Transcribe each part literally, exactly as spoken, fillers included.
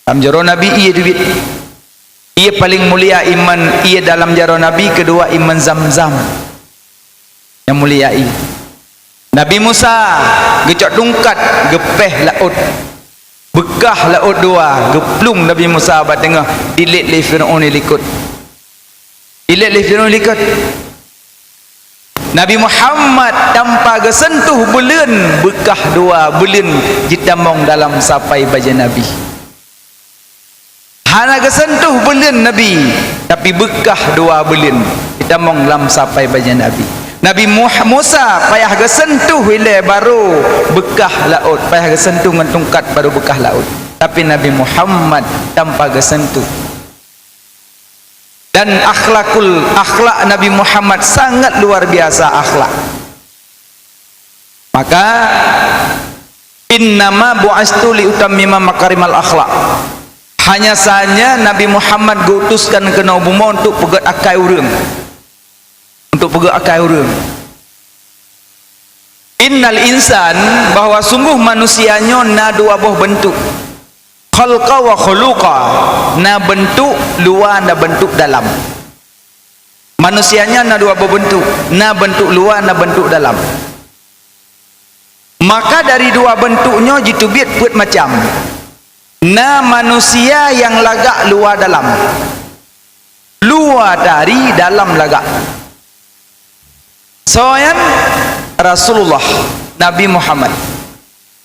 Lam jaroe Nabi ié teubiet. Ié paleng mulia iman, ié dalam jaroe Nabi, keudua iman Zamzam. Nyang mulia ié. Nabi Musa geucok tungkat, geupéh laôt. Beukah laôt dua, geuplueng Nabi Musa bak teungoh, dilét lé Firaun ilikot. Dilét lé Firaun ilikot. Nabi Muhammad tanpa geuseuntuh buleuen, beukah dua buleuen jitamong dalam sapai bajée Nabi. Hana geuseuntuh buleuen Nabi, tapi beukah dua buleuen jitamong lam sapai bajée Nabi. Nabi Muh-, Musa payah geuseuntuh ilée barô beukah laôt, payah geuseuntuh ngon tungkat barô beukah laôt. Tapi Nabi Muhammad tanpa geuseuntuh. Dan akhlakul, akhlak Nabi Muhammad sangat luar biasa akhlak. Maka, "Innama bu'istu li utammima makarimal akhlak." Hanya saja Nabi Muhammad geuutuskan keunoe bumoe untuk peugét akai ureuëng. Untuk peugét akai ureuëng. Innal insan, bahwa sungguh manusia nyoe na dua boh beuntuk. Khalqa wa khuluqa, na beuntuk luwa, na beuntuk dalam. Manusia nyan na dua boh beuntuk, na beuntuk luwa, na beuntuk dalam. Maka dari dua beuntuk nyoe jiteubiet peuet macam. Na manusia nyang lagak luwa dalam. Luwa dari dalam lagak. Soe nyan? Rasulullah, Nabi Muhammad.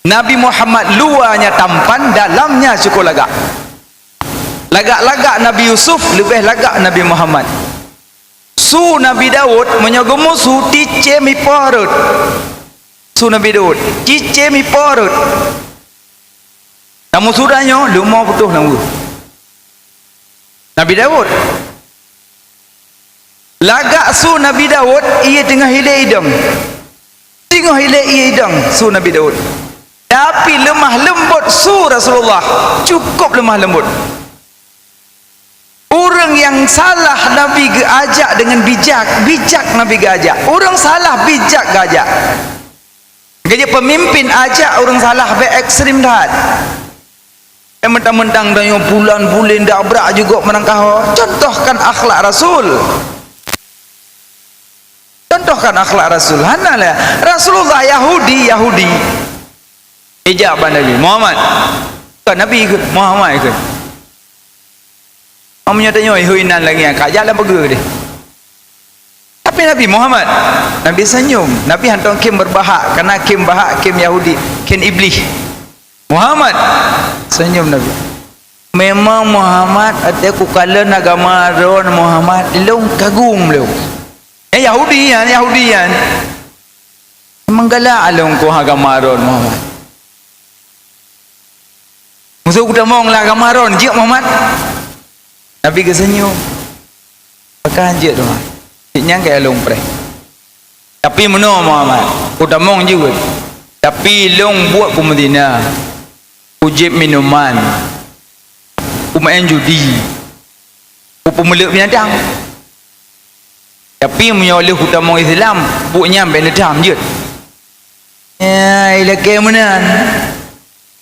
Nabi Muhammad luwanya tampan, dalamnya syukur lagak. Lagak-lagak Nabi Yusuf, leubeh lagak Nabi Muhammad. Su Nabi Daud, meunyoe geumusu, cicém ipo rot. Su Nabi Daud, cicém ipo rot. Namun sudah nyoe, leumo putôh lam ureuëng. Nabi Daud. Lagak su Nabi Daud, ié teungoh ilée idong. Teungoh ilée ié idong su Nabi Daud. Tapi leumah leumbot su Rasulullah, cukup leumah leumbot. Ureuëng nyang salah Nabi geuajak deungon bijak, bijak Nabi geuajak. Ureuëng salah, bijak geuajak. Keujeuet peumimpin ajak ureuëng salah bék ekstrem that. Eh, mentang-mentang tanyoe bulan buleuen dak brak jugok meunang kaho. Contohkan akhlak Rasul. Contohkan akhlak Rasul. Hana lé. Rasulullah Yahudi, Yahudi. Ijak bak Nabi Muhammad. Kan Nabi ikut Muhammad ikut. Meunyoe tanyoe, "Hôi nan lagée nyan, ka jak lam peugeuh deh." Tapi Nabi Muhammad, Nabi senyum. Nabi hantom khem beubahak, karena khem bahak, khem Yahudi, khem Iblih. Muhammad, senyum Nabi. Memang Muhammad, até kukalon agama droen Muhammad, lôn kagum lôn. Eh, Yahudi nyan, Yahudi nyan. Meugalak lôn keu agama droen Muhammad. Musoh kutamong lam agama droen, jeuet Muhammad. Nabi geuseunyum. Pakon jeuet Muhammad. Cit nyan kaya lôn preh. Tapi meunoe Muhammad, kutamong jeuet. Tapi lôn buet peumeutina. Kujieb minuman. Kumeu'en judi. Kupeumeuleuk binatang. Tapi meunyoe lheueh kutamong Islam, buet nyan bék neutam jeuet. Ya, ilakée meunan.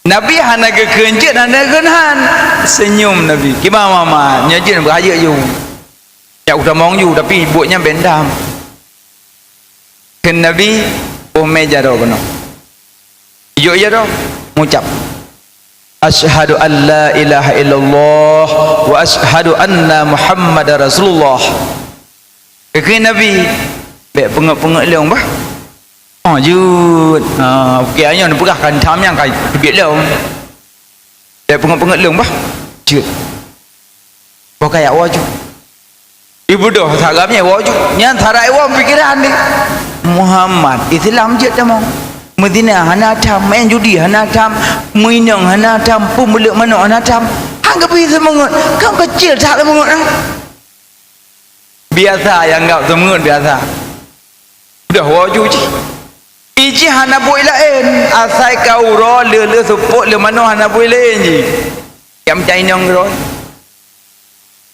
Nabi hana geukheun jeuet, hana geukheun han. Senyum Nabi. Kiban Muhammad, nyoe jeuet beuhajeuet ju. Jak kutamong ju, tapi buet nyan bék neutam. Kheun Nabi, boh mé jaroe keunoe. Ijok jaroe, ngucap, "Asyhadu an la ilaha illallah wa asyhadu anna Muhammadar Rasulullah." Kheun Nabi, "Bék peungeuet-peungeuet lôn bah." Oh, jeuet. Ha, oke, nyoe neupeugah kan tham nyang ka teubiet lôn. Bék peungeuet-peungeuet lôn bah. Jeuet. Boh kajak woe ju. Ibeudôh sagai nyan woe ju. Nyan sagai woe pikiran ni. Muhammad, Islam jeuet tamong. Meuzina hana tham, main judi hana tham, meuinong hana tham, peumeuleuk manok hana tham. Han geubri seumeungeut, kan keucil that seumeungeut nyan. Biasa, nyang anggab seumeungeut biasa. Udah woe ju jih. Ijih hana buet laén, asai ka uroe, le, le seupôt, le manoe hana buet laén jih. Nyang meucai inong keudroe.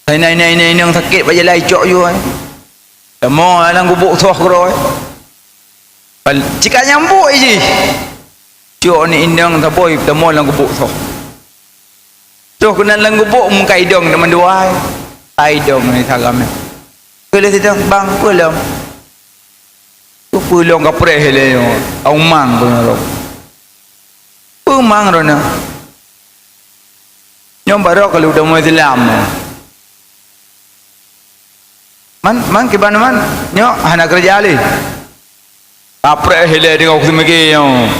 Inong, inong, inong, inong sakét bak jalan icok ju, eh. Tamong lam gubuk soh keudroe. Bal-, cika nyang buet jih. Cok ni inong saboh tamong lam gubuk soh. Troh keunan lam gubuk, muka idong teuma dua ai. Ai idong ni saram nyan. Keu lheueh sidang, "Bang, peue lom?" "Peue lom kapreh lé nyoe, aumang peue nyoe lom." "Peue mang droeneuh?" "Nyoe barô ka lheueh tamong Islam." "Man, man kiban man?" "Nyoe hana keureuja lé." Kapreh ilée deungon seumiké nyoe.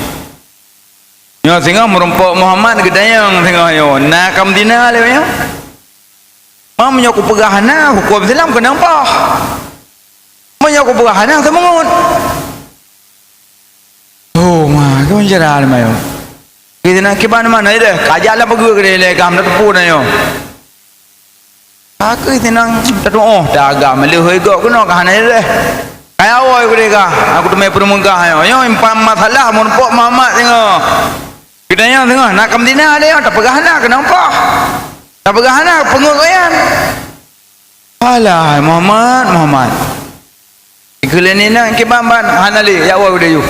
Nyoe singoh meurumpok Muhammad geutanyong singoh nyoe, "Na ka Madinah lé nyoe?" "Ma meunyoe kupeugah hana, huköm Islam keunong poh. Meunyoe kupeugah hana, seumeungut." Oh, ma, keu meuncara lé mayoe. Keu sinan kiban mana ideh, kajak lam peugah keu ilée gam na teupeu na nyoe. Ka keuh sinang tatuoh tagam lheueh gob keunoe ka hana ileh. Kaya woe kudeh ka, aku teumé peurumeugah nyoe. Nyoe impam masalah meurumpok Muhammad singoh. Geutanyoe singoh, na ka Madinah lé nyoe, tapeugah hana keunong poh. Tapeugah hana peungeut goyan. Alah, Muhammad, Muhammad. Ikeu lé nina kiban ban hana lé, jak woe kudeh yue.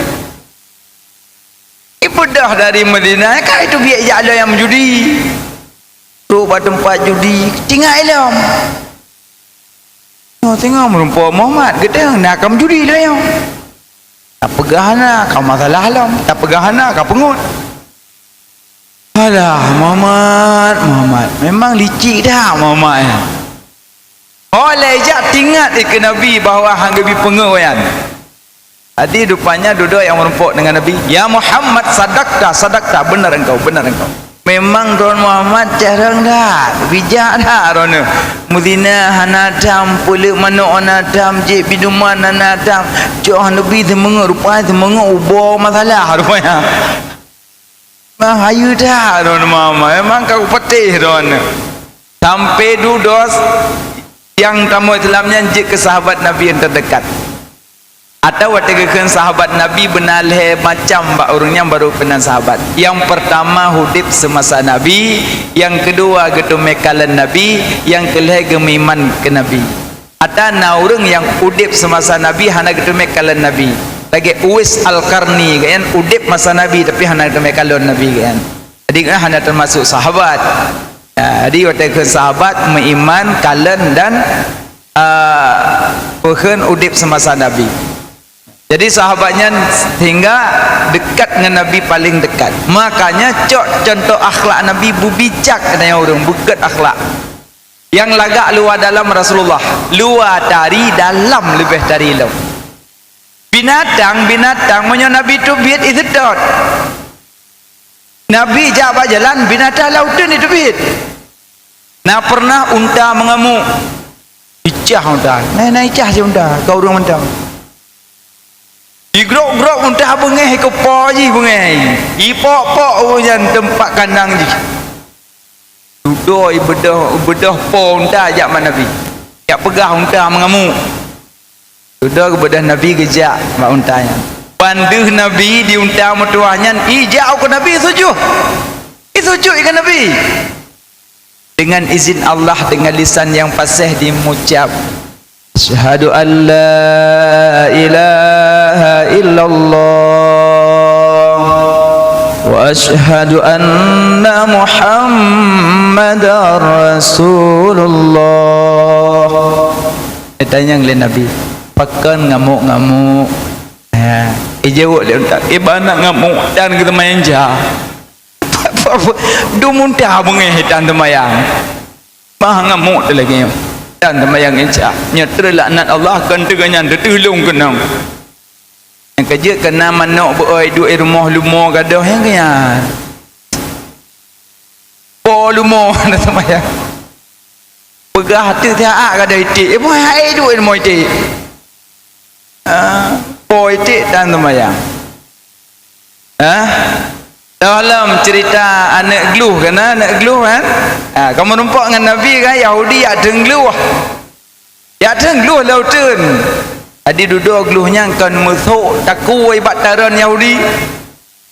Ipeugah dari Madinah, ka itu biet jak lom nyang meujudi. Trok bak teumpat judi, tinggai lom. Nyoe singoh meurumpok Muhammad, geutanyoe na ka meujudi lom nyoe. Tapeugah hana, ka masalah lom. Tapeugah hana, ka peungeut. Alah, Muhammad, Muhammad. Memang licik that Muhammad nyan. Oh, lé jak tingat keu Nabi bahwa han geubi peungeut nyan. Jadi, rupanya dudoe nyang meurumpok dengan Nabi, "Ya Muhammad, sadakta, sadakta, benar engkau, benar engkau." Memang droen Muhammad carông that, bijak that droeneuh. Meuzina hana tham, peuleuk manok hana tham, jieb minuman hana tham. Cok Nabi seumeungeut, rupanya seumeungeut ubak masalah rupanya. Memang hayeu that droen Muhammad, memang ka kupatéh droeneuh. Sampai dudoe nyang tamong Islam nyan jeuet keu sahabat Nabi nyang teudekat. Atawa watée geukheun sahabat Nabi beuna lhée macam bak ureuëng nyang barô keunan sahabat. Nyang peurtama udeb seumasa Nabi, nyang keudua geuteumé kalon Nabi, nyang keulhée geumeuiman keu Nabi. Ata na ureuëng nyang udeb seumasa Nabi hana geuteumé kalon Nabi. Lagée Uwais Al-Qarni, gobnyan udeb masa Nabi tapi hana geuteumé kalon Nabi gobnyan. Jadi gobnyan hana teumasuk sahabat. Ya, jadi watée kheun sahabat meuiman, kalon dan, a, peukheun udeb seumasa Nabi. Jadi sahabat nyan sehingga dekat ngon Nabi paléng dekat. Makanya cok contoh akhlak Nabi beubijak keunan ureuëng, beugét akhlak. Nyang lagak luwa dalam Rasulullah, luwa tari, dalam leubeh tari lom. Binatang, binatang, meunyoe Nabi teubiet, iseutôt. Nabi jak bak jalan, binatang lam uteuen iteubiet. Na pernah unta meungamuk. Icah unta. Na, na icah si unta, ka ureuëng mantong. Igrok-grok unta beungéh, ikeupo jih beungéh. Ipok-pok ureuëng nyan teumpat kandang jih. Dudoe ibeudôh, ibeudôh po unta jak bak Nabi. Jak peugah unta meungamuk. Dudoe geubeudôh Nabi geujak bak unta nyan. Ban deuh Nabi di unta meutuwah nyan, ijak u keu Nabi sujud. Isujud i keu Nabi. Dengan izin Allah, dengan lisan yang fasih dimucap, "Asyhadu an la ilaha illallah wa asyhadu anna Muhammadar Rasulullah." Ditanyong lé Nabi, "Pakon ngamuk-ngamuk?" Ha, ijaweueb lé unta, "Iban nak ngamuk dan geuteumayang ja." Dum unta beungéh dan teumayang. Bah ngamuk teuh lagée nyoe. Dan teumayang isya. Nyoe treuk laknat Allah kon teuga nyan teuteulông keunong. Nyang keujeuet keu na manok beu-oi duek i rumoh lumo gadôh nyang keu nyan. Po lumo na teumayang. Peugah teuh siat gadôh iték. Eh, boh hai duek i rumoh iték. Ah, po iték dan teumayang. Ah, dalam cerita aneuk gluh kan, aneuk gluh kan? Ah, ka meurumpok ngon Nabi kan, Yahudi jak treun gluh. Jak treun gluh lam uteuen. Jadi dudoe gluh nyan kon meusok takue bak taron Yahudi.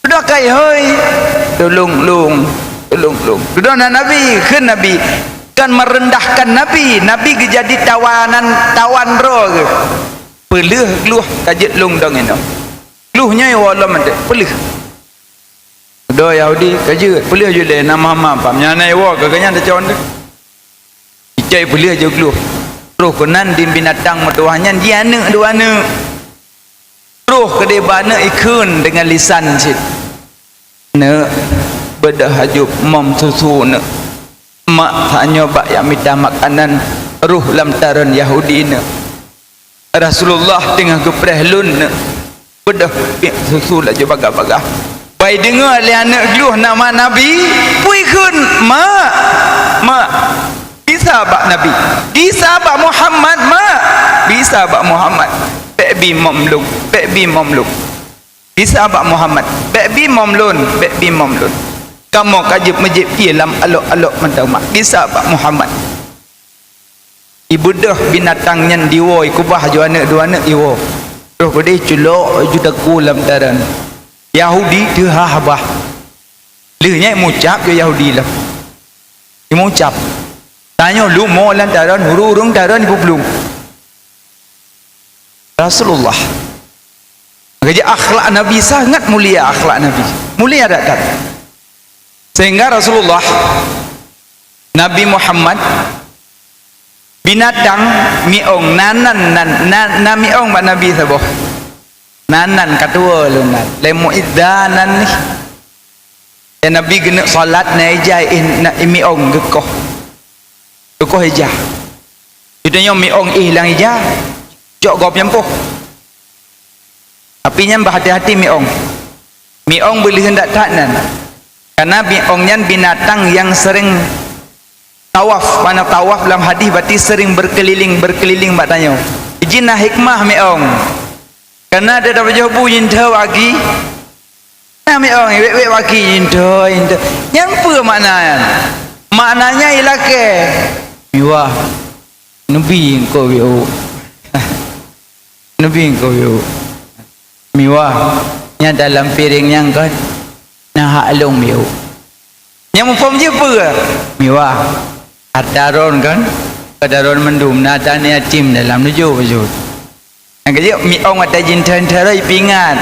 Dudoe kai, "Hoi, tulông lôn, tulông lôn." Dudoe na Nabi, kheun Nabi, kon meurendahkan Nabi. Nabi geujadi tawanan, tawan droe geuh. Peuleueh gluh ka jeuet lôn dong inoe. Gluh nyoe woe lom até, peuleueh. Dua Yahudi, "Ka jeuet, peuleueh jeuet lé na Muhammad, pam nyan na iwoe keu geuhnyan tacon teuh." Icai peuleueh jeuet glôh. Troh keunan di binatang meutuwah nyan ji aneuëk dua aneuëk. Troh keudeh bak aneuëk ikheun deungon lisan cit, "Neuk, beudôh aju mom susu neuk. Mak tanyoe bak jak mita makanan roh lam taron Yahudi neuk." Rasulullah teungoh geupreh lôn neuk, beudôh piep susu laju bagah-bagah. Bai deungoe lé aneuëk glôh nama Nabi, peue ikheun, "Mak, mak, gisa bak Nabi, gisa bak Muhammad, mak, gisa bak Muhammad." "Bék bi mom lôn, bék bi mom lôn. Gisa bak Muhammad, bék bi mom lôn, bék bi mom lôn. Kamoe ka jeuet meujieb ié lam alok-alok mantong, mak, gisa bak Muhammad." Ibeudôh binatang nyan diwoe, ikeubah ju aneuëk dua aneuëk iwoe. Troh keudeh culok ju takue lam taron. Yahudi teuhah bah. Lheueh nyan imucab ju Yahudi lom. Imucab, "Tanyoe lumoe lam taron, ureuëng-ureuëng taron ipeuplueng." Rasulullah. Maka jih akhlak Nabi sangat mulia, akhlak Nabi mulia that-that. Sehingga Rasulullah, Nabi Muhammad, binatang miong, na nan, nan, na, na miong bak Nabi saboh. Na nan ka tuwoe lôn nan. Lé muizzanan nih. Ya Nabi geuneuk salat na ija, eh, na miong geukoh. Geukoh ija. Geutanyoe miong éh lam ija, cok gob nyan poh. Tapi nyan beuhati-hati miong. Miong beuleuheun that-that nan. Karena miong nyan binatang nyang sering tawaf. Mana tawaf lam hadis berarti sering berkeliling, berkeliling bak tanyoe. Jih na hikmah miong. Karena dia dapat jawab bu nyinta waki. Nah, miong, wek-wek waki, into, into. Nyan peue makna nyan? Maknanya ilakée. Miwah. Neubi engkau, Weu. Neubi engkau, Weu. Miwah. Nyan dalam piring nyan kan. Nah, hak lông, Weu. Nyang muphom jih peue? Miwah. Ata ron kan? Ata ron mandum, na tani acim dalam nuju baju. Nyang keujeuet miong ata jin teuntara ipingat.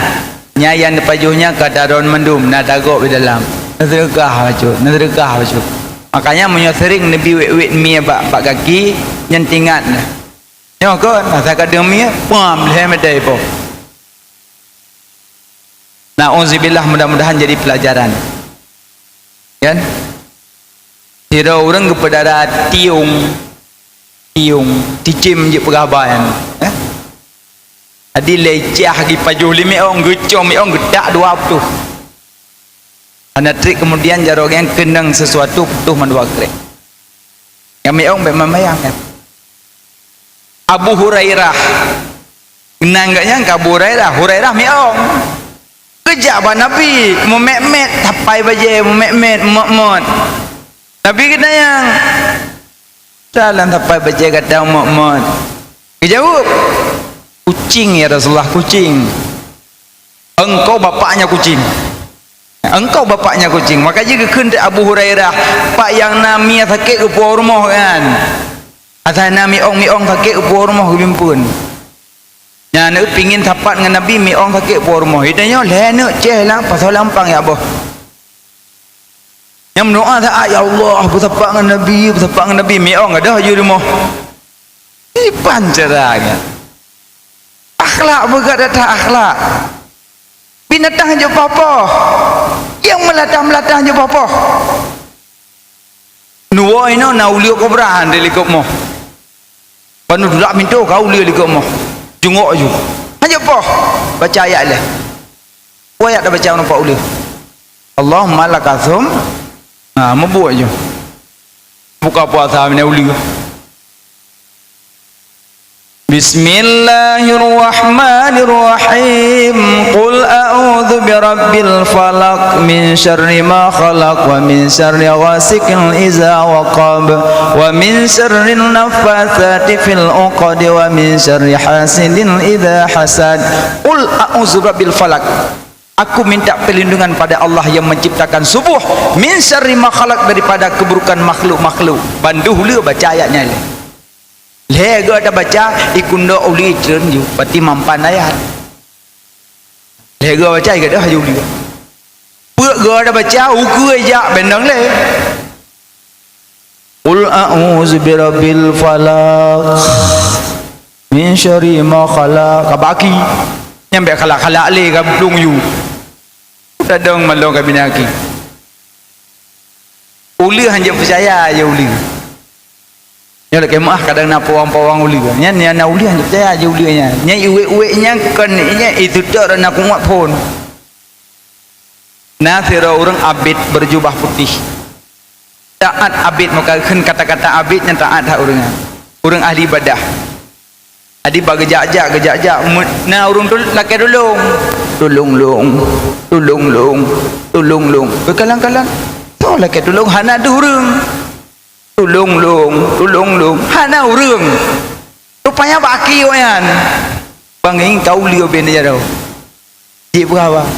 Nya nyang neupajoh nyan ka taron mandum na tagok di dalam. Neuseudeukah bacut, neuseudeukah bacut. Makanya meunyoe sering neubi wet-wet mie bak, bak gaki, nyan tingat na. Nyoe kon, masa ka deuh mie, pam, lhée meudai po. Na'uzubillah, mudah-mudahan jadi pelajaran. Kan? Sidroe ureuëng geupeudara tiong, tiong, cicém jeuet peugah ban, eh? Jadi lé cah geupajoh lé miong, geucom miong, geutak dua putôh. Hana treb keumudian jaroe nyan keunong sisuatu putôh mandua krek. Nyang miong bék mambayang, kan? Abu Hurairah. Nan geuh nyan keu Abu Hurairah. Hurairah miong. Geujak bak Nabi, meumet-met, sapai bajée, meumet-met, meumet-met. Nabi geutanyong, "Soe lam sapai bajée gata meumet-met?" Geujaweueb, "Kucing, ya Rasulullah, kucing." "Engkau bapaknya kucing. Engkau bapaknya kucing." Maka jih geukheun Abu Hurairah, "Pak nyang na mie sakét geupuwoe rumoh kan? Asai na miong-miong sakét geupuwoe rumoh geubimpeuen." Nyan neuk pingin sapat ngon Nabi, miong sakét puwoe rumoh. Geutanyoe lhée neuk céh lam pasoe lampang ya boh. Nyang meudoa saat, "Ya Allah, beusapat ngon Nabi, beusapat ngon Nabi," miong gadôh aju rumoh. Ipan cara nyan. Akhlak beugét ata akhlak. Binatang jeuet poh-poh. Nyang meulatah-meulatah jeuet poh-poh. Nuwoe inoe na uleue kobra han di likot moh. Ban neu tulak pintoe ka uleue likot moh. Jungok ju. Hanjeuet poh. Baca ayat lé. Peue ayat tabaca ngon pak uleue? Allahumma lakasum. Ha, meubuet ju. Buka puasa mina uleue. Bismillahirrahmanirrahim. Qul a'udzu birabbil falaq, min syarri ma khalaq, wa min syarri ghasiqin idza waqab, wa min syarrin naffatsati fil 'uqad, wa min syarri hasidin idza hasad. Qul a'udzu birabbil falaq. Aku minta perlindungan pada Allah yang menciptakan subuh, min syarri ma khalaq, daripada keburukan makhluk-makhluk. Ban deuh uleue baca ayat nyan lé. Lhée goe tabaca, ikundok uleue treun ju, pati mampan ayat. Lhée goe baca, ikundok ju uleue. Peue Geuh ada baca, ukeue jak bendang lé. Qul a'udzu birabbil falaq. Min syarri ma khalaq. Ka baki. Nyang bèk khalaq-khalaq lé ka blong yu. Tadong malong ka bina aki. Ulèe hanjeuet peucaya aja ulèe. Nyoe lakèe meu'ah kadang na pawang-pawang ulèe. Nyan, nyan na ulèe hanjeuet peucaya aja ulèe nyan. Nyan iwèk-wèk nyan kon nyan itu tok na kuat phôn. Na sidroe ureueng abit beujubah putéh. Taat abit, maka kheun kata-kata abit nyan taat that ureueng nyan. Ureueng ahli ibadah. Jadi bak geujak-jak, geujak-jak, mu-, na ureueng tul-, lakèe tulông. Tulông lông, tulông lông, tulông lông. Beukalang-kalang. Toh lakèe tulông hana deuh ureueng. Tulông lông, tulông lông. Hana ureueng. Rupanya bak aki awaknyan. Bang ngieng ka ulèe ubé neujaroe. Jih peugah bang.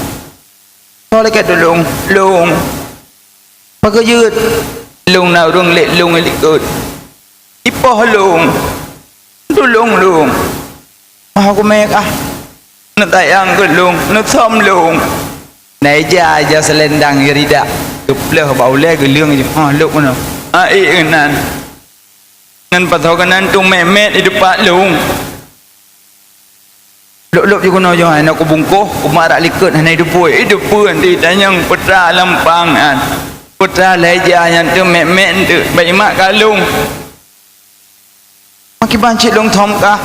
Soe lakèe tulông? Lông. Pakon jeuet? Lông na ureueng lé lông likot. Ipoh lông. Tulông lông. Mah aku mèk ah. Neutayang keu lông, neusöm lông. Na ija, ija seulendang, ija ridak. Geupleuh bak ulèe, geuleueng jih. Ha, lok keunoe. Ha, ék keunan. Nan pasoe keunan tu mèt-mèt di depan lông. Lôk-lôk ju keunoe nyoe, hana kubungkôh, umat rak likot hana jiteupeue. Jiteupeue nanti tanyong peue teuma lam pang nyan. Peue teuma lhèe ija nyan teuk mèt-mèt teuk, bak imat ka lông. Makiban cit lông thom kah.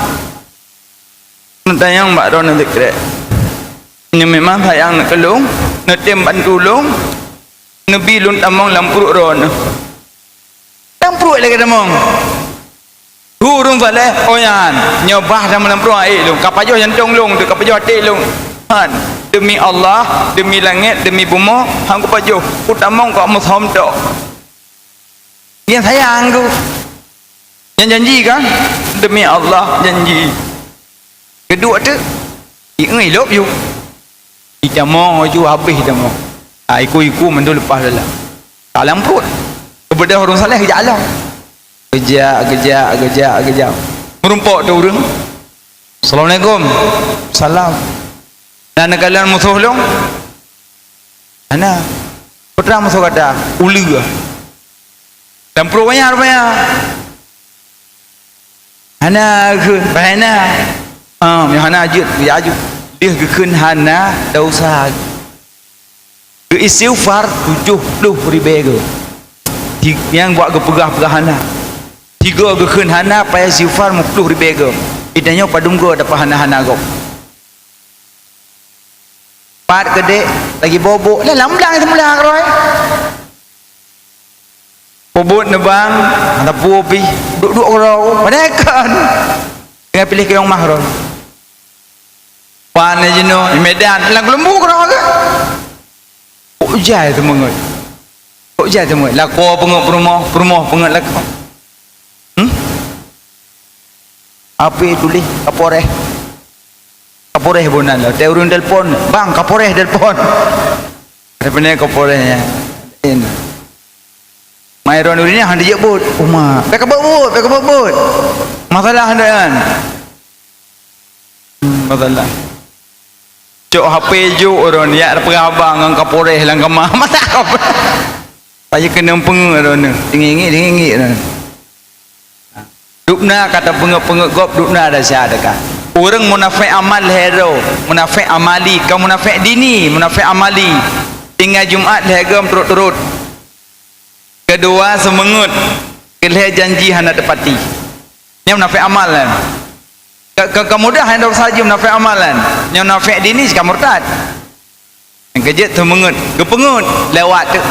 Neutanyong bak droeneuh sikrek. Nyoe memang sayang neuh keu lông, neutem bantu lông, neubi lôn tamong lam pruet droeneuh. Lam pruet lagèe tamong. Hu ureueng saleh, oh nyan, nyoe bah tamong lam pruet até lông, ka pajoh jantông lông, ka pajoh até lông. Han, demi Allah, demi langèt, demi bumoe, han kupajoh, kutamong kok meusom tok. Nyang sayang ku. Nyang janji kan? Demi Allah, janji. Keudua teuk, i lop yu. Itamong ju habéh itamong. Ha, iku-iku mandum leupah lala. Ka lam pruet. Keubeudôh ureueng saleh geujak lom. Geujak, geujak, geujak, geujak. Meurumpok teuk ureueng. Assalamualaikum. Salam. Na neukalon musoh lông? Hana. Peue teuma musoh gata? Ulèe. Dan pruet banyak rupanya. Hana kheun, bah hana. Ah, nyang hana jeuet, ya jeuet. Deuh geukheun hana, desya. Geu-istighfar tujoh ploh ribèe goe. Di-, nyang buat geupeugah-peugah hana. Tiga geukheun hana, payah istighfar meuplôh ribèe goe. Itanyoe padum goe dapat hana-hana gob. Pat keudéh lagi bobok. Lah lam blang seumula keudroe. Bobot neubang, ada puoh pih, duek-duek keudroe. Padahai kon. Tinggai piléh keu nyang mah keudroe. Pan jinoe, di Medan, lam keuleumbu keudroe ke? Kok jai teumeungeut. Kok jai teumeungeut. Lakoe peungeut peurumoh, peurumoh peungeut lakoe. Hmm? Api tuléh Kapolres. Kapolres bunan lah. Teu ureueng telepon, "Bang, Kapolres telepon." Ada pernah Kapolres ya. In. Mai ron ureueng nyan hana jeuet buet. Uma, bèk ka buet-buet, bèk ka buet-buet. Masalah hana kan. Hmm, masalah. Cok H P jok ron, yak peugah abang ngon Kapolres lam kama. Masalah Kapolres. Payah keuneuk peungeut droeneuh, teungiek-ngiek, teungiek-ngiek droeneuh. Dubna ka tapeungeut-peungeut gob, dubna desya teuka. Ureueng munafék amal lhèe droe, munafék amali, kon munafék dini, munafék amali. Tinggai Jumat lhèe goe meuturot-turot. Keudua seumeungeut, keu lhèe janji hana teupati. Nyan munafék amal nyan. Ka, ka, ka mudah nyan desya jih munafék amal nyan. Nyan munafék dini cit ka murtad. Nyang keujeuet teumeungeut, geupeungeut lewat teuk.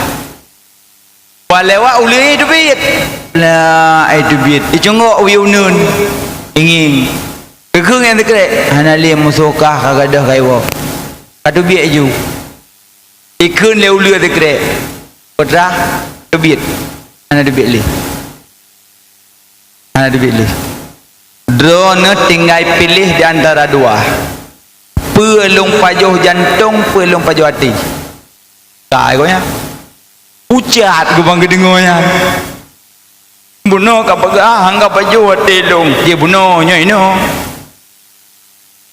Wah lewat ulèe teubiet. Lah, ai teubiet. Icunggok u uneuen. Ingieng. Geukheun nyang sikrek, hana lé musoh kah ka gadôh kaiwoe. Ka teubiet ju. Ikheun lé ulèe sikrek. Peue teuma teubiet. Hana teubiet lé. Hana teubiet lé. Droeneuh tinggai piléh di antara dua. Peue lôn pajoh jantông, peue lôn pajoh até. Ka gobnyan. Pucat geuh ban geudeungoe nyan. Bunoe ka peugah, han ka pajoh até lôn. Jih bunoe nyoe inoe.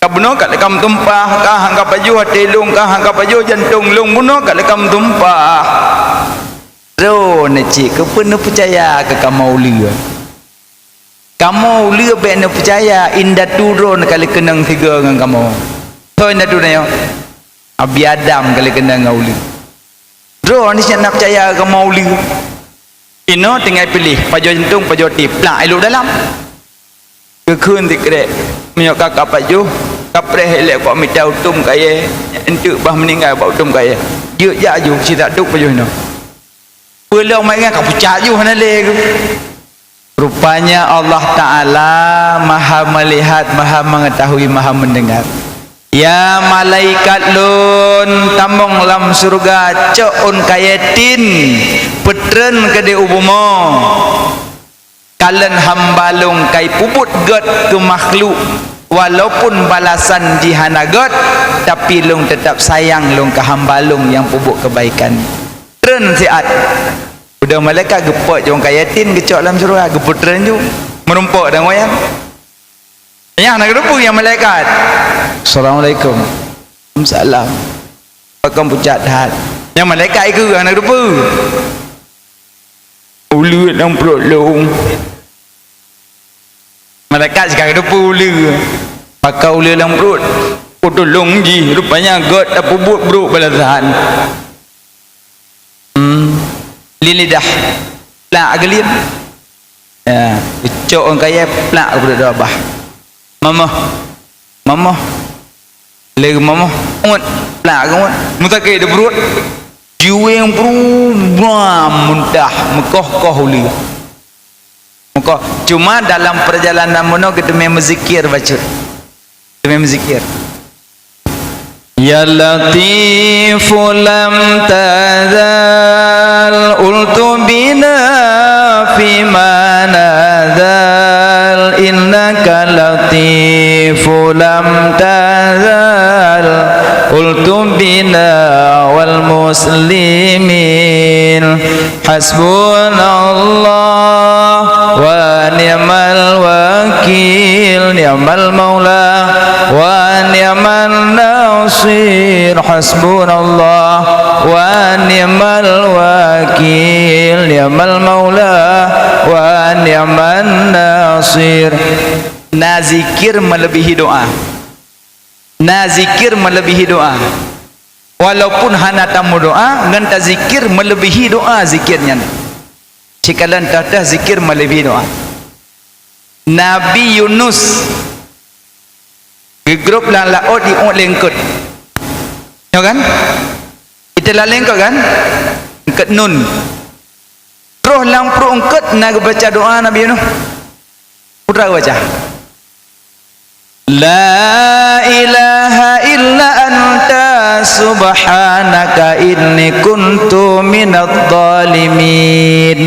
Bunoe ka lé ka meutumpah, ka han ka pajoh até lôn, ka han ka pajoh jantong lôn, bunoe ka lé ka meutumpah. Droeneuh cit, keupeue neupeucaya keu kamoe uleue? Kamoe uleue bék neupeucaya, indatu droeneuh ka lé keunong sigoe ngon kamoe. Soe indatu nyoe? Abi Adam ka lé keunong ngon uleue. Droeneuh cit na peucaya keu kamoe uleue. Inoe tinggai piléh, pajoh jantong, pajoh até, plak ilok dalam. Geukheun sikrek, meunyoe ka ka pajoh, ka preh ilée kok mita utom kayée, enteuk bah meuninggai bak utom kayée. Jeuet jak aju, sita dok pajoh inoe. Peulom mai nyan ka pucak ju hana lé geuh. Rupanya Allah Ta'ala Maha Melihat, Maha Mengetahui, Maha Mendengar. Ya malaikat lôn, tamong lam syeuruga, cok ôn kayée tin, peutreun keudeh u bumoe. Kalon hamba lôn ka ipeubuet gét keu makhluk, walaupun balasan jih hana gét, tapi lôn teutap sayang lôn keu hamba lôn nyang peubuet keubaikan. Treun siat. Udah malaikat geupot jong kayée tin geucok lam syeuruga, geupeutreun ju. Meurumpok dan wayang. Nyan hana geuteupeue nyang malaikat. Assalamualaikum. Waalaikumsalam. Pakon pucak that. Nyang malaikat ikeu hana geuteupeue. Uleue lam pruet lôn. Malaikat sika geuteupeue uleue. Pakon uleue lam pruet. Oh, tulông jih, rupanya gét tapeubuet brok balasan. Hmm. Lien lidah. Plak geulien. Ya, geucok ôn kayée plak keubeudôh babah. Mamoh. Mamoh. Lé mamoh. Ngot. Plak ngot. Meutakét di pruet. Jiwéng pruet. Bam, muntah. Meukoh-koh uleue. Meukoh. Cuma dalam perjalanan bunoe geuteumé meuzikir bacut. Geuteumé meuzikir. Ya Latif lam tazal ultubina fima nazal, innaka Latif lam tazal ultubina wal muslimin. Hasbunallah wa ni'mal wakil, ni'mal maula wa ni'man nasir. Hasbunallah wa ni'mal wakil, ni'mal maula wa ni'man nasir. Na zikir melebihi doa. Na zikir melebihi doa. Walaupun hana tameudoa, ngon tazikir melebihi doa zikir nyan. Sikalon teuh-teuh zikir melebihi doa. Nabi Yunus geugrôb lam laôt jiôh lé eungkôt. Nyo kan? Iteula lé eungkôt kan? Eungkôt nun. Troh lam pruet eungkôt na geubaca doa Nabi Yunus. Peue geubaca? La ilaha illa anta subhanaka inni kuntu minadh dhalimin.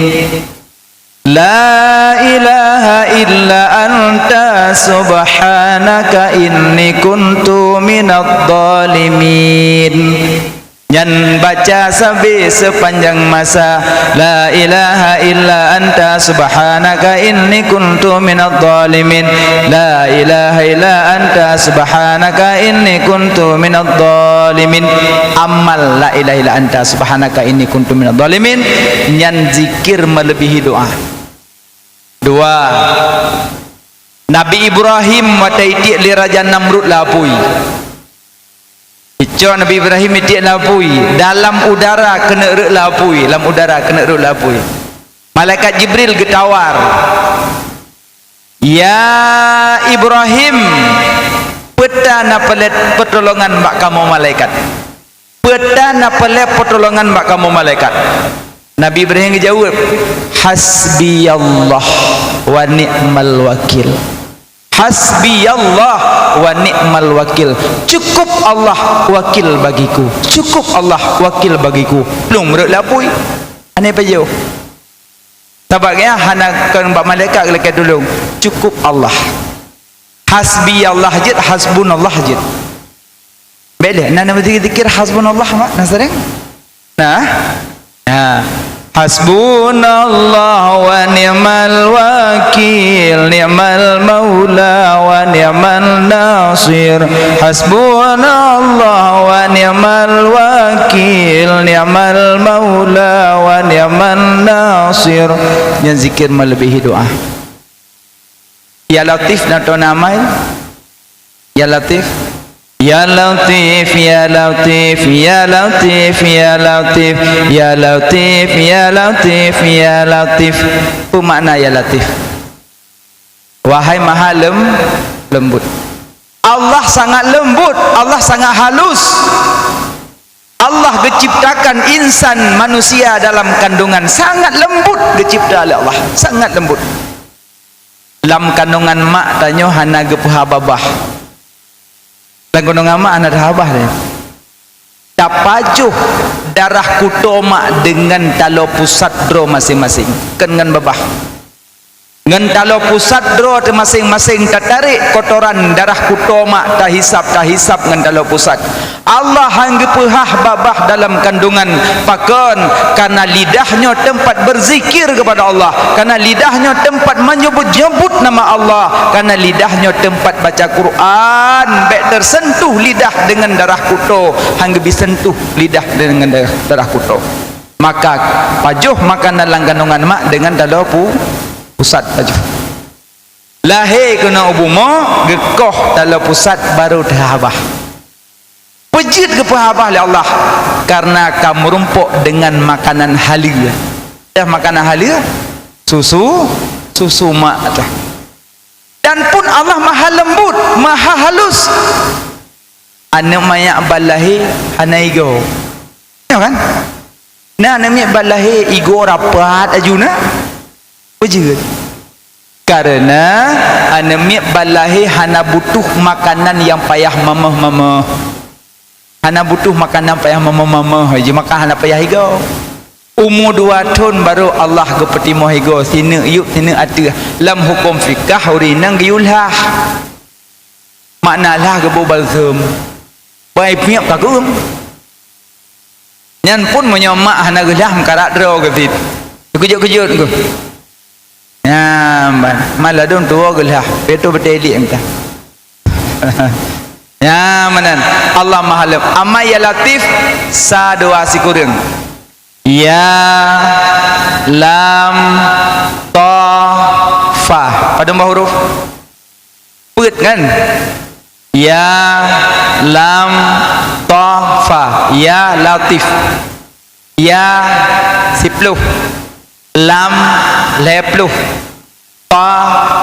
La ilaha illa anta subhanaka inni kuntu minadh dhalimin. Nyan baca sabe seupanjang masa, la ilaha illa anta subhanaka inni kuntu minadh dhalimin. La ilaha illa anta subhanaka inni kuntu minadh dhalimin. Amal la ilaha illa anta subhanaka inni kuntu minadh dhalimin. Nyan zikir melebihi doa. Dua. Nabi Ibrahim watée itiek lé Raja Namrud lapui. Icok Nabi Ibrahim itiek lapui, dalam udara keuneuk rot lapui, lam udara keuneuk rot lapui. Malaikat Jibril geutawar, "Ya Ibrahim, peue tan na peureulée peutulongan bak kamoe malaikat? Peue tan na peureulée peutulongan bak kamoe malaikat?" Nabi Ibrahim geujaweueb, "Hasbiyallah wa ni'mal wakil." Hasbiyallah wa ni'mal wakil. Cukup Allah wakil bagiku. Cukup Allah wakil bagiku. Lôn rot lapui. Hana pajoh. Sabab gaya hana kon bak malaikat lakée tulông. Cukup Allah. Hasbiyallah jeuet, hasbunallah jeuet. Bék lé, na, na zikir hasbunallah, mak, na sering? Nah. Nah. Hasbunallah wa ni'mal wakil, ni'mal maula wa ni'man nasir. Hasbunallah wa ni'mal wakil, ni'mal maula wa ni'man nasir. Nyan zikir meuleubèh doa. Ya Latif, na tona amai. Ya Latif. Ya Latif, ya Latif, ya Latif, ya Latif, ya Latif, ya Latif, ya Latif. Peue makna ya Latif? Wahai Maha Lem-, Lembut. Allah sangat lembut, Allah sangat halus. Allah geuciptakan insan manusia dalam kandungan sangat lembut, geucipta lé Allah, sangat lembut. Lam kandungan mak tanyoe hana geupeuhah babah. Lam kandungan mak hana teuhah babah lé. Tapajoh darah kuto mak deungon taloe pusat droe maséng-maséng, kon ngon babah. Ngon taloe pusat droe teuh maséng-maséng tatarek kotoran darah kuto mak, tahisab-tahisab ngon taloe pusat. Allah han geupeuhah babah dalam kandungan. Pakon? Karena lidah nyoe teumpat berzikir kepada Allah. Karena lidah nyoe teumpat menyebut-nyebut nama Allah. Karena lidah nyoe teumpat baca Quran. Bèk tersentuh lidah dengan darah kuto. Han geubri sentuh lidah dengan darah, darah kuto. Maka pajoh makanan lam kandungan mak dengan taloe pu-, pusat pajoh. Lahé keunoe u bumoe, geukoh taloe pusat, barô teuhah babah. Peue jeuet geupeuhah babah lé Allah? Karena ka meurumpok dengan makanan haleue. Dah makanan haleue, susu, susu mak tah. Dan pun Allah maha lembut, maha halus. Aneuk manyak ban lahé hana igoe. Ya kan? Na aneuk miet ban lahé igoe rapat aju na. Peue jeuet? Karena aneuk miet ban lahé hana butuh makanan nyang payah mamöh-mamöh. Hana butuh makanan payah mamöh-mamöh, jeuet makan hana payah igoe. Umu dua thon barô Allah geupeutimoh igoe, sineuk yup sineuk ateueh. Lam huköm fikah ureueng inong geuyue lhah. Makna lhah geuboh balsem. Bai piep ka keuem. Nyan pun meunyoe mak hana geulhah meukarat droe geuh cit. Teukeujot-keujot geuh. Nyan ban, mak ladôm tuwoe geulhah, bèk teuh beutôi liek mita. Nyan meunan. Allah Maha Lem. Amai ya Latif, sa dua sikureueng. Ya, lam, ta, fa. Padum boh huruf? Peuet kan? Ya, lam, ta, fa. Ya Latif. Ya siploh, lam lhèe ploh, ta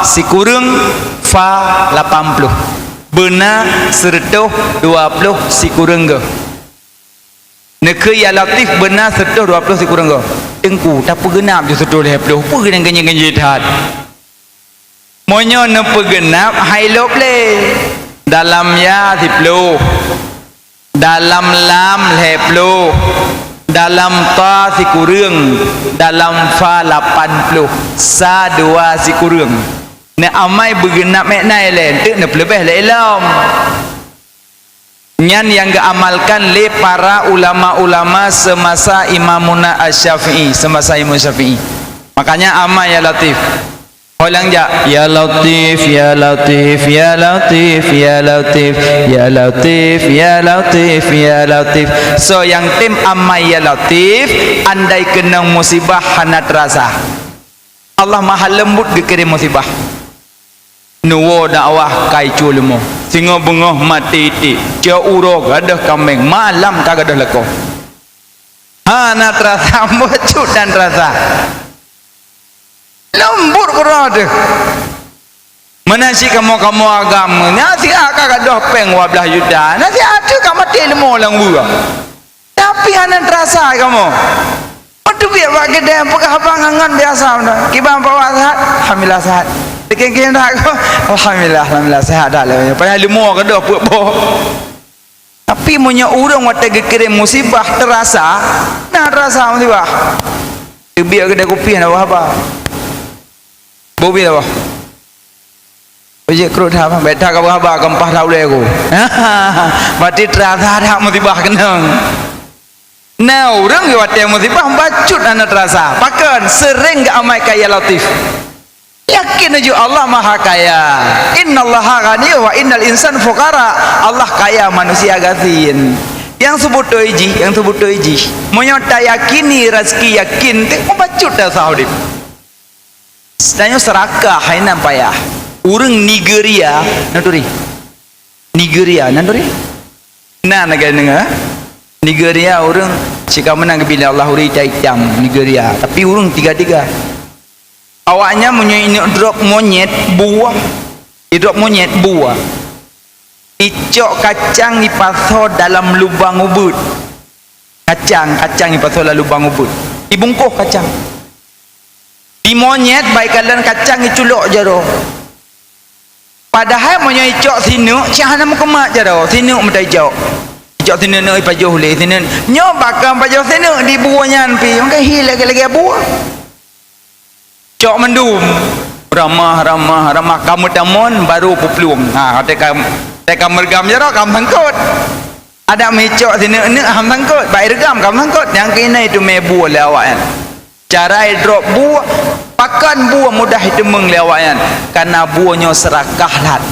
sikureueng, fa lapan ploh. Beuna sireutôh dua ploh sikureueng goe. Neukheun ya Latif beuna sireutôh dua ploh sikureueng goe. Teungku, tapeugeunap ju sireutôh lhèe ploh, peue nyang ganjil-ganjil that? Meunyoe neupeugeunap, hai lôb lé. Dalam ya siploh, dalam lam lhèe ploh, dalam ta sikureueng, dalam fa lapan ploh, sa dua sikureueng. Neuamai beugeunap mék na ilèe, eunteuk neupeuleubeh lé ilom. Nyan nyang geuamalkan lé para ulama-ulama seumasa Imamuna Asy-Syafi'i, seumasa Imam Syafi'i. Makanya amai ya Latif. Ho nyang jak, ya Latif, ya Latif, ya Latif, ya Latif, ya Latif, ya Latif, ya Latif. Soe nyang tem amai ya Latif, andai keunong musibah hana teurasa. Allah maha leumbut geukirém musibah. Neuwoe dakwah kai cue leumo. Singoh beungoh maté iték. Cue uroe gadôh kaméng, malam ka gadôh lakoe. Hana teurasa, bacut dan teurasa. Leumbut keudroe teuh. Meunan cit kamoe-kamoe agam, nasihat ka gadôh péng dua blaih juta. Nasihat teuh ka maté leumo lam gua. Tapi hana teurasa kamoe. Meuteubiet bak keudè peugah haba ngon biasa meunan. Kiban Pak Wak sehat? Alhamdulillah sehat. Teukieng-kieng that ko? Alhamdulillah, alhamdulillah sehat that lé. Padahai leumo gadôh peuet boh. Tapi meunyoe ureueng watèe geukirém musibah teurasa, na teurasa musibah. Teubiet keudè kupi hana haba. Boh bi haba. Ujek krot that, bèk that ka haba, keumpah that ulèe ku. Berarti teurasa that musibah keunong. Na ureueng watèe musibah bacut hana teurasa. Pakon? Seuréng geuamai ka ya Latif. Yakin aju Allah Maha Kaya. Innallaha ghani wa innal insan fuqara. Allah kaya, manusia gasien. Nyang seubeutôi jih, nyang seubeutôi jih. Meunyoe tayakini raseuki yakin, teuh mubacut dasar udép. Tanyoe seurakah, hai nan payah. Ureuëng Nigeria, na turi. Nigeria, na turi. Na lagée deungoe. Nigeria ureuëng sikamoe na geubila Allah ureuëng itam-itam Nigeria, tapi ureuëng tiga-tiga. Awaknyan meunyoe inok drop monyet buah, idrop monyet buah, icok kacang ipasoe dalam lubang ubeut. Kacang, kacang ipasoe dalam lubang ubeut. Ibungkoh kacang. Di monyet bak ikalon kacang iculok jaroe. Padahai meunyoe icok sineuk, cit hana meukeumah jaroe, sineuk meutai icok. Icok sineuk-neuk ipajoh lé sineuk. Nyoe bakam pajoh sineuk di buah nyan pi, nyang ka hi lagée-lagée buah. Cok mandum. Ramah, ramah, ramah, ka meutamon baru peuplueng. Ha, teka, teka meureugam jaroe ka meusangkot. Adak meuicok sineuk-neuk ham sangkot, bak ireugam ka meusangkot. Nyang keunan itu mé buah lé awaknyan. Cara idrop buah, pakon buah mudah iteumeung lé awaknyan, kana buah nyoe seurakah that.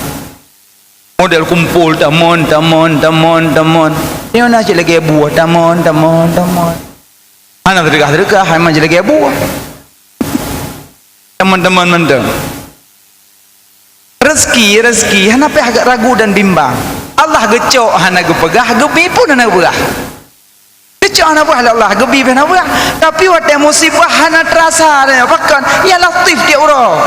Model kumpul tamon, tamon, tamon, tamon. Nyoe na cit lagée buah tamon, tamon, tamon. Hana teudeukah-teudeukah, hai man cit lagée buah. Tamon-tamon mantong. Rezeki, rezeki hana payah ragu dan bimbang. Allah geucok hana geupeugah, geubi pun hana geupeugah. Geucok hana peugah lé Allah, geubi pih hana peugah. Tapi watée musibah hana teurasa, pakon? Ya Latif tieb uroe.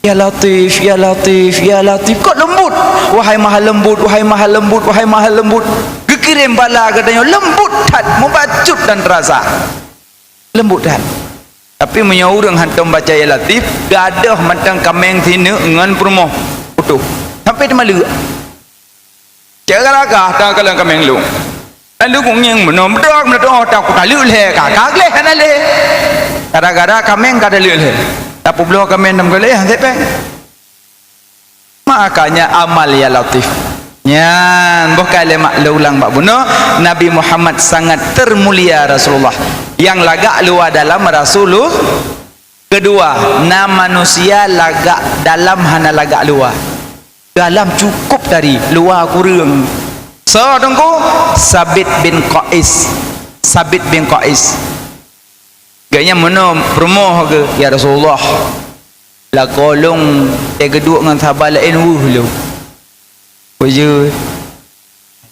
Ya Latif, ya Latif, ya Latif. Kok leumbut? Wahai Maha Leumbut, wahai Maha Leumbut, wahai Maha Leumbut. Geukirém bala geutanyoe leumbut that, mubacut dan teurasa. Leumbut that. Tapi meunyoe ureuëng hantom baca ya Latif, gadôh mantong kaméng sineuk ngon peurumoh utoh. Sampai teuma leuek. Cak gata ka kalon kaméng lôn. Lalu ku ngieng meunoe, meudoa, meudoa, ta ku taleuek lhée ka, ka gleh hana lé. Gara-gara kaméng ka taleuek lhée. Tapeubloe kaméng dam galeh, han sepeng. Makanya amal ya Latif. Nyan, boh kali mak lé ulang bak bunoe, Nabi Muhammad sangat termulia Rasulullah. Yang lagak luwa dalam Rasulullah. Kedua, na manusia lagak dalam hana lagak luwa. Dalam cukup tari, luwa kureueng. Soe teungku? Sabit bin Qais. Sabit bin Qais. Gobnyan meunoe peurumoh geuh, "Ya Rasulullah, lakoe lôn teuh geuduek ngon sahabat laén weueh lôn." Peujeuet.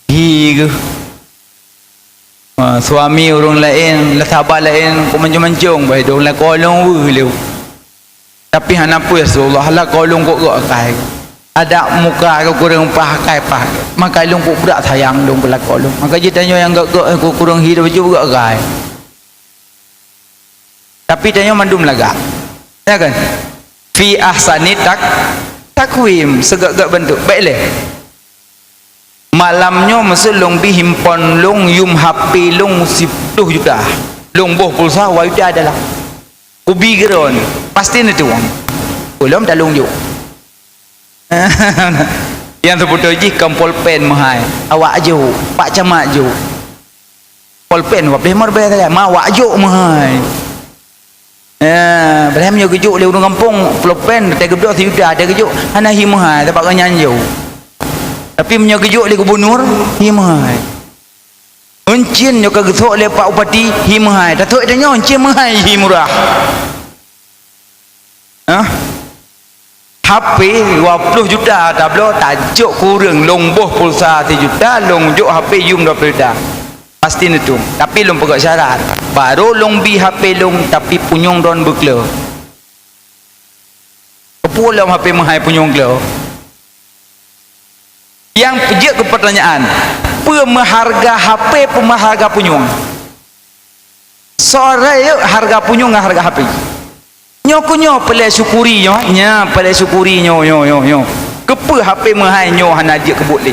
Hi geuh. Ha, suami ureuëng laén, sahabat laén, kok mancong-mancong, bah idong lakoe lôn weueh lôn. Tapi hana peue Rasulullah, lakoe lôn kok gok akai. Adak muka keu kureueng paih akai paih. Maka lôn kok brat sayang lôn keu lakoe lôn. Maka jitanyoe nyang gok-gok keu kureueng hi lôn baju gok akai. Tapi tanyoe mandum lagak. Ya kan? Fi ahsani tak-, takwim, seugok-gok bentuk. Baik leh. Malam nyoe meuseu lôn bi himpon lôn yum H P lôn siploh juta. Lôn boh pulsa wa juta adalah. Kubi geron, pasti neutueng. Ulôn talung jok. Nyang seubeutôi jih kon polpen meuhai. Awak jok, pak camat jok. Polpen, wah, pih meureubai sagai, ma wak jok meuhai. Eh, padahai meunyoe geujok lé ureuëng gampông, polpen, teugeubloe sijuta, teugeujok, hana hi meuhai, sabab gobnyan jok. Tapi meunyoe geujok lé gubunur, hi meuhai. Euncien nyoe ka geusok lé Pak Bupati, hi meuhai. Tathok tanyoe euncien meuhai, hi murah. Hah? H P dua ploh juta tabloe, tajok kureueng lôn boh pulsa sijuta, lôn jok H P yum dua ploh juta. Pasti neutueng. Tapi lôn peugah syarat. Barô lôn bi H P lôn, tapi punyueng droen beuklo. Keupeue lom H P meuhai punyueng klo? Nyang peujeuet keu peutanyaan, peue meuharga H P, peue meuharga punyueng? Soe rayeuk hareuga punyueng ngon hareuga H P? Nyoe keuh nyoe peulée syukuri nyoe, nya peulée syukuri nyoe, nyoe, nyoe, nyoe. Keupeue H P meuhai nyoe hana jeuet keu buet lé?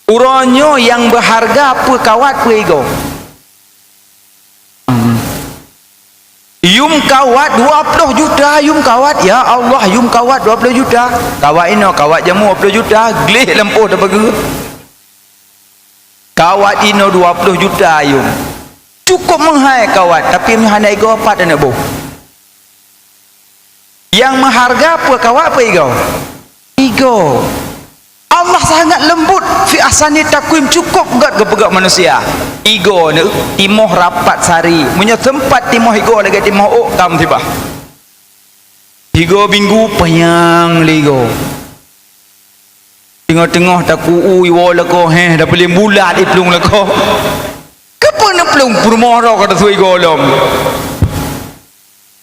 Uroe nyoe nyang beuharga peue kawat peue igoe? Hmm. Yum kawat dua ploh juta, yum kawat, ya Allah, yum kawat dua ploh juta. Kawat inoe, kawat jameun dua ploh juta, gleh lampôh teupeugeuh. Kawat inoe dua ploh juta yum. Cukup meuhai kawat, tapi meuhana igoe pat aneuk boh. Nyang meuharga peue, kawak peue igoe? Igoe. Allah sangat lembut, fi ahsani taqwim, cukup gét geupeugét manusia. Igoe neuh timoh rapat sari. Meunyoe seumpat timoh igoe lagée timoh ôk, ka musibah. Igoe binggu panyang lé igoe. Teungoh-teungoh taku-u iwoe lakoe, héh, dapeulieng bulat iplueng lakoe. Keupeue neuplueng peurumoh droe ka tasui gohlom?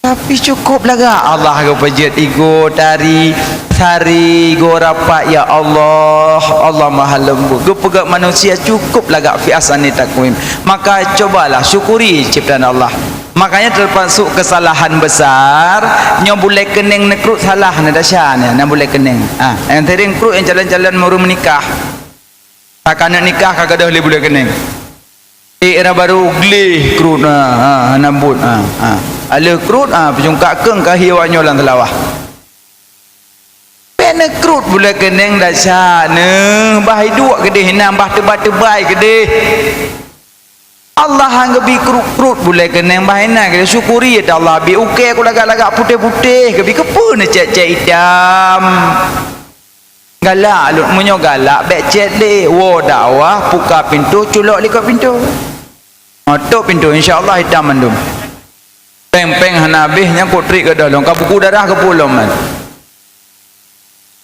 Tapi cukup lagak Allah geupeujeuet igoe tari, sari, igoe rapat, ya Allah, Allah Maha Lembut. Geupeugét manusia cukup lagak fi ahsani taqwim. Maka cobalah syukuri ciptaan Allah. Makanya termasuk kesalahan besar, nyoe bulée keuneng neukrut salah, na desya nyoe, na bulée keuneng. Ah, nyang sering krut nyang calon-calon ureuëng meunikah. Ka keuneuk nikah ka gadôh lé bulée keuneng. Eh, era baru gleh krut, ha, ha, hana buet, ha, ha. Aleuh krut, ha, peujungkak keueng ka hiwa nyoe lam seulawah. Bèk neukrut bulée keuneng dasya neuh, bah iduek keudeh inan, bah teubai-teubai keudeh. Allah han geubi krut-krut bulée keuneng, bah inan keudeh syukuri ata Allah bi ukée ku lagak-lagak putéh-putéh, geubi keupeue neucét-cét itam. Galak lôn, meunyoe galak bèk cét lé, woe dakwah, puka pintoe, culok likot pintoe. Oh, tôp pintoe, insya Allah itam mandum. Péng-péng hana habéh, nyang kok trik gadôh lôn, ka buku darah geupeu lom man.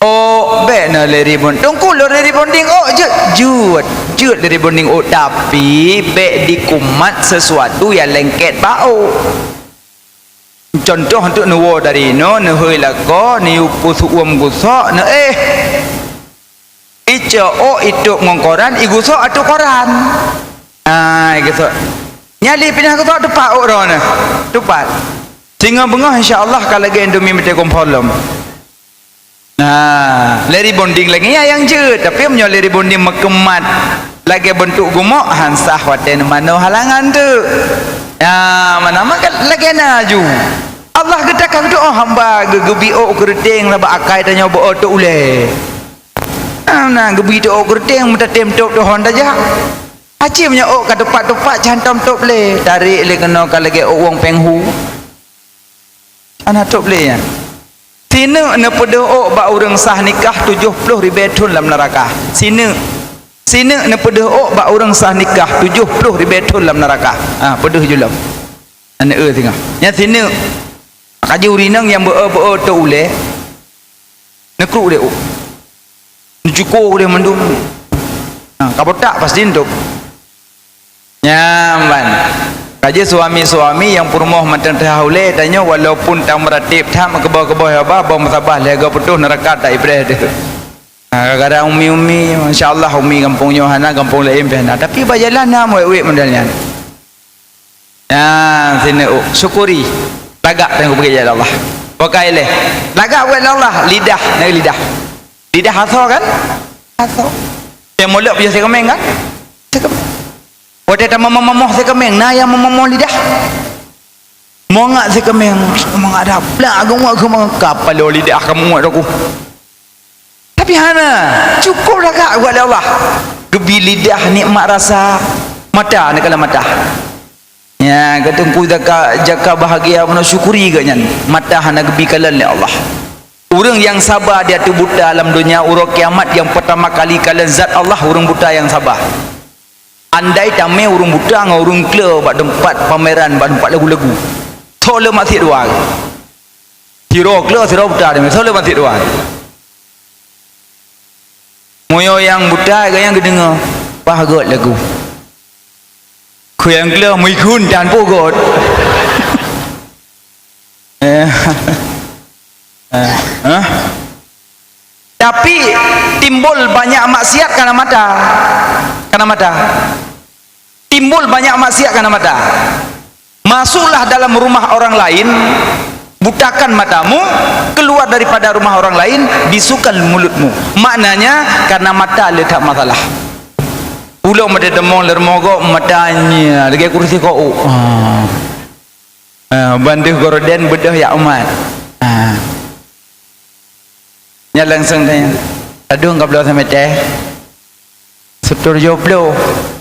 Oh, bèk na lé rebonding. Teungku lôn lé rebonding, oh, jeuet, jeuet, jeuet lé rebonding, oh, tapi bèk dikumat sesuatu nyang lengket bak ôk. Contoh, untuk neuwoe dari inoe, neuhôi lakoe, neuyue peusuuem gusok, neuéh. Icok ôk itôp ngon koran, igusok ateueh koran. Ah, igusok. Nyang lé pinah gusok teupat ôk droeneuh. Teupat. Singoh beungoh insya Allah ka lagée indomie meuteukon polom. Nah, lé rebonding lagée nyan nyang jeuet, tapi meunyoe lé rebonding meukeumah lagée beuntuk gumok, han sah watée neumanoe halangan teuk. Nah, mana maka lagée na laju. Allah geutakang teuh, oh, hamba geu-, geubi ôk keureuteng sabab akai tanyoe beu ôk tôk ulée. Ah, na geubi tôk ôk keureuteng meutatém tôp teuhon tajak. Aci meunyoe ôk ka teupat-teupat, can tom tôp lé, tarék lé keunoe ka lagée ôk wong péng hu. Hana tôp lé nyan. Sineuk neupeudeuh ôk bak ureuëng sah nikah tujoh ploh ribée thon lam neuraka. Sineuk. Sineuk neupeudeuh ôk bak ureuëng sah nikah tujoh ploh ribée thon lam neuraka. Ha, peudeuh ju lom. Aneuk eu singoh. Nyan sineuk. Ka jeuet ureuëng inong nyang beu-, beu-, tôk ulée. Neukruk lé ôk. Neucuko lé mandum. Ha, ka botak pasti neutôp. Nyan ban. Ka jeuet suami-suami nyang peurumoh mantong teuhah ulée, tanyoe walaupun tameuratéb that meukeubah-keubah haba, boh meusabar lhée goe putôh neuraka tak ipreh teuh. Ha, kadang-kadang umi-umi, masya Allah, umi gampông nyoe hana, gampông laén pih hana. Tapi bak jalan na wék-wék model nyan. Nah, sini, oh, syukuri. Lagak teuh bagi jalan Allah. Pakai leh. Lagak buat Allah, lidah, na lidah. Lidah asoe kan? Asoe. Nyang mulok piôh sikeumeng kan? Sikeumeng. Watée tamomoh-momoh sikeumeng, na nyang momoh lidah. Mongak sikeumeng, mongak dah plak, geumua-geumua kapal lidah kamu muat aku. Tapi hana, cukup lagak buat lé Allah. Geubi lidah nikmat rasa, mata neukalon mata. Ya, kata Teungku jaka, jaka bahagia meunan syukuri geuh nyan. Mata hana geubi kalon lé Allah. Ureuëng nyang saba di ateueh buta lam donya uroe kiamat nyang peurtama kali kalon zat Allah ureuëng buta nyang saba. Andai tamé ureuëng buta ngon ureuëng kleu bak teumpat pameran, bak teumpat lagu-lagu. Tho le maksiet dua. Sidroe kleu, sidroe buta tamé. Tho le maksiet dua. Meunyoe nyang buta, gobnyan geudeungoe, paih göt lagu. Keu nyang gleh meuikun dan pogöt. Eh. Eh, eh. Tapi timbul banyak maksiat karena mata. Karena mata. Timbul banyak maksiat karena mata. Masuklah dalam rumah orang lain, butakan matamu, keluar daripada rumah orang lain, bisukan mulutmu. Maknanya, karena mata letak masalah. Ulôn meuteumong lé rumoh gob mata nyan, lagée kursi kok. Ah. Ah, bandeuh gorden beudôh yak umat. Ah. Nyan langsung tanya, "Ladôm ka bloe sameuté?" "Siteungoh jôb bloe."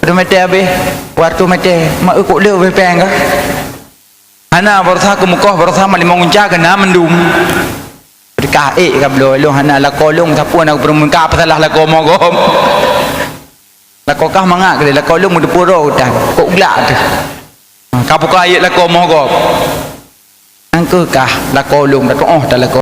"Sameuté habéh?" "Dua reutôh meuté." "Mak eu kok le beh péng ka?" Hana, baroesa keumeukoh, baroesa malimong gunca keu na mandum. Kah ék ka bloe, lôn hana lakoe lôn, sapeue na peurumoh, ka peusalah lakoe moh gob. Lakoe kah mangat keu lakoe lôn meuteupeue droe u tan, kok glak teuh. Ha, ka buka ayat lakoe moh gob. Nyan keuh kah lakoe lôn, ka tu'oh ta lakoe.